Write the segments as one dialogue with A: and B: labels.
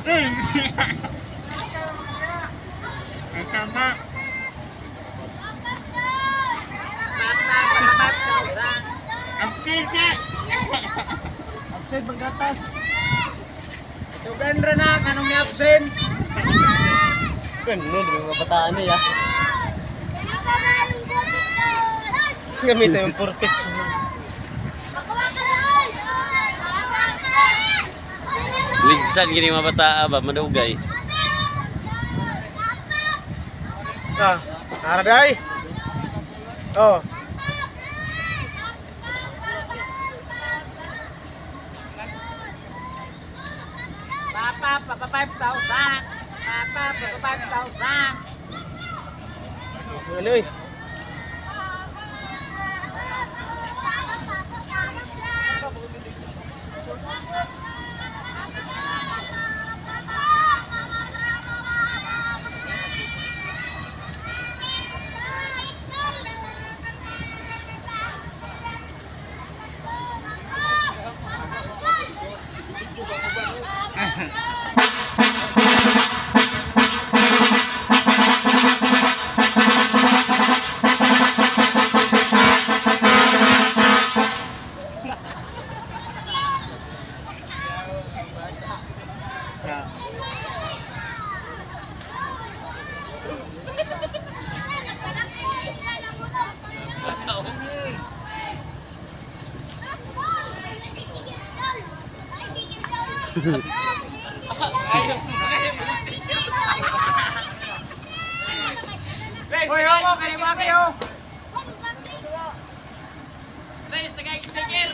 A: Ang sama.
B: Papa, 5,000.
A: Ang sisi.
C: Absent maggatas.
B: Tugan ra na, kanong ni absent.
C: Ganun, mga bataan niya. Gamitin yung purpit.
D: Ligsan gini mga bata ba madugay.
C: Ah, nara day. Oh.
B: Papa, papa, 5,000. Papa, papa, 5,000.
C: Ano eh?
B: Hoy, homo, kanimo kayo. Guys, tagay sticker.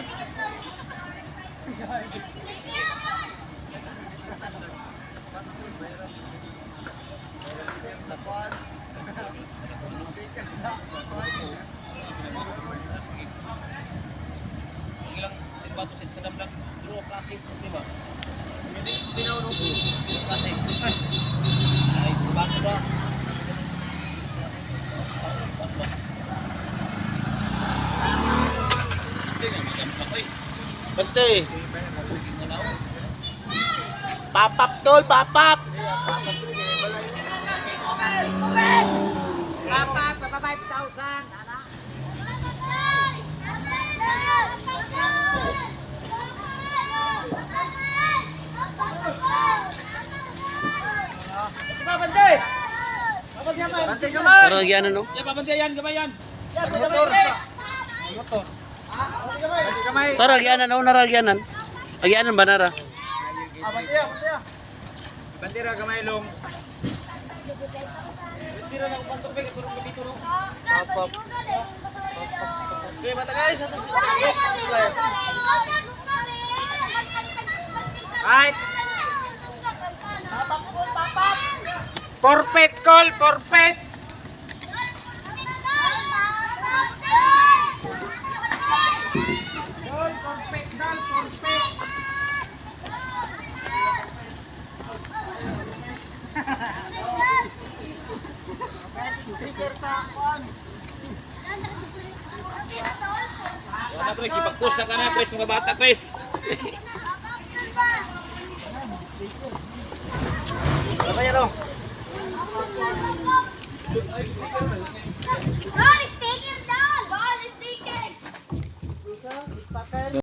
C: Bante. Papap tol, papap.
B: Papa, papa, 5,000. Ana.
C: Bante.
B: Bantay gamay.
D: Parang agyanan no.
C: Motor. Motor.
B: Bantay gamay.
D: Tara agyanan no, nara agyanan. Agyanan ba nara?
B: Bandera gamay long.
C: Papap. Okay, mata guys.
B: Right. Forfeit call, forfeit. Call, forfeit, call, forfeit.
E: Wala pre, gipag-push na ka na, Chris, mga bata, Chris.
C: Ano yan oh?